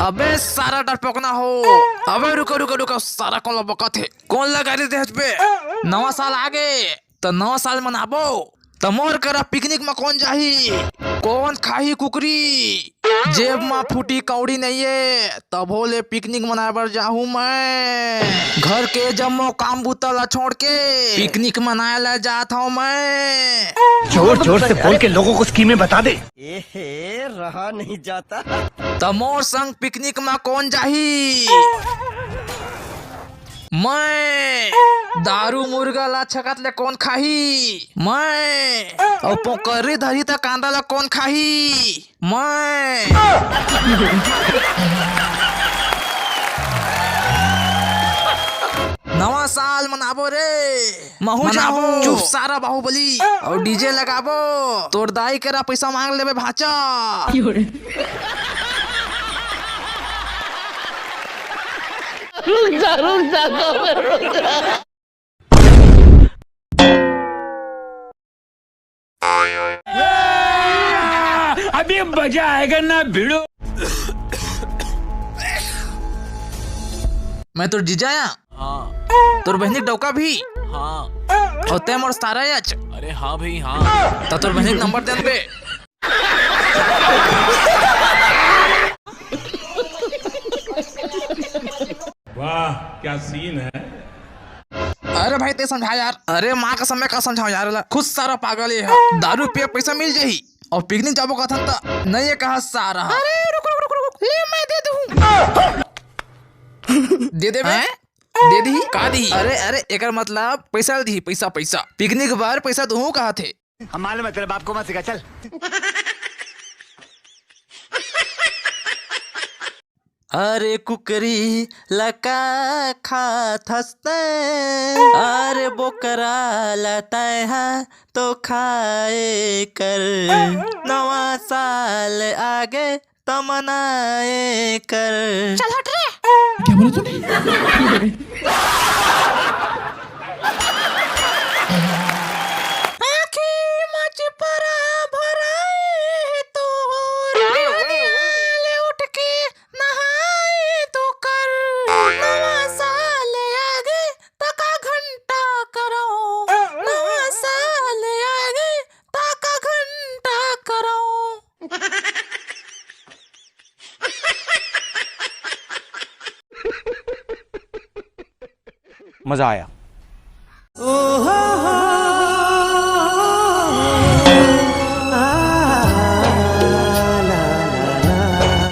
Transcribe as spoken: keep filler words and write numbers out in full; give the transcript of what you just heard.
अबे सारा डरपोकना हो। अबे रुको, रुको, रुको, सारा कोन ला बकत हे? कोन ला गारी देहत बे? नवा साल आगे, त नवा साल मनाबो। त मोर करा पिकनिक म कोन जाही? कोन खाही कुकरी? जेब म फूटी कौड़ी नइये, तभो ले पिकनिक मनाए बर जाहूं मैं। घर के जम्मो काम बूता ला छोड़ के पिकनिक मनाए ला जात हौं मैं। जोर जोर से बोल के लोगों को स्कीमें बता दे। ए हे, रहा नहीं जाता। त मोर संग पिकनिक म कोन जाही? मैं। दारू मुर्गा ला छकत ले कोन खाही? मैं। अउ पोकरी धरी त कांदा ला कोन खाही? मैं। नवा साल मनाबो रे। महू मनाबो। जाहूं। चुप सारा बाहुबली। अउ डीजे लगाबो। तोर दाई करा पैसा मांग लेबे भांचा। रुक जा, रुक जा, रुक जा। अभी मजा आएगा ना भिड़ो। मैं तोर जीजा आं। हाँ। तोर बहिनी डौका भी। हाँ। अउ तैं मोर सारा आच। अरे हाँ भाई, हाँ। त तोर बहिनी नंबर दे बे। वाह, क्या सीन है। अरे भाई, तैं समझा यार। अरे माँ कसम, मैं का समझाऊं यार ला। खुद सारा पागल हे। दारू पिए पैसा मिल जाही अउ पिकनिक जाबो कथन त नइये कहा सारा। अरे रुक, रुक, रुक, रुक। ले, मैं दे दूं। दे दे बे। हैं? दे दी? का दी? अरे, अरे, एकर मतलब पैसा दी, पैसा, पैसा। पिकनिक बर पैसा दूं कहा थे। हम मालूम है, तेरे बाप को मत सिखा, चल। अरे कुकरी ला का खात हस तैं? अरे बोकरा ला तैं हा तो खाए कर। नवा साल आगे त मनाए कर। चल हट रे। क्या बोला तूने? आँखी म चिपरा भराए तोर, बिहनिया ले उठ के नहाए तो कर। नवा साल आगे त का घंटा करव, नवा साल आगे त का घंटा करव। मजा आया।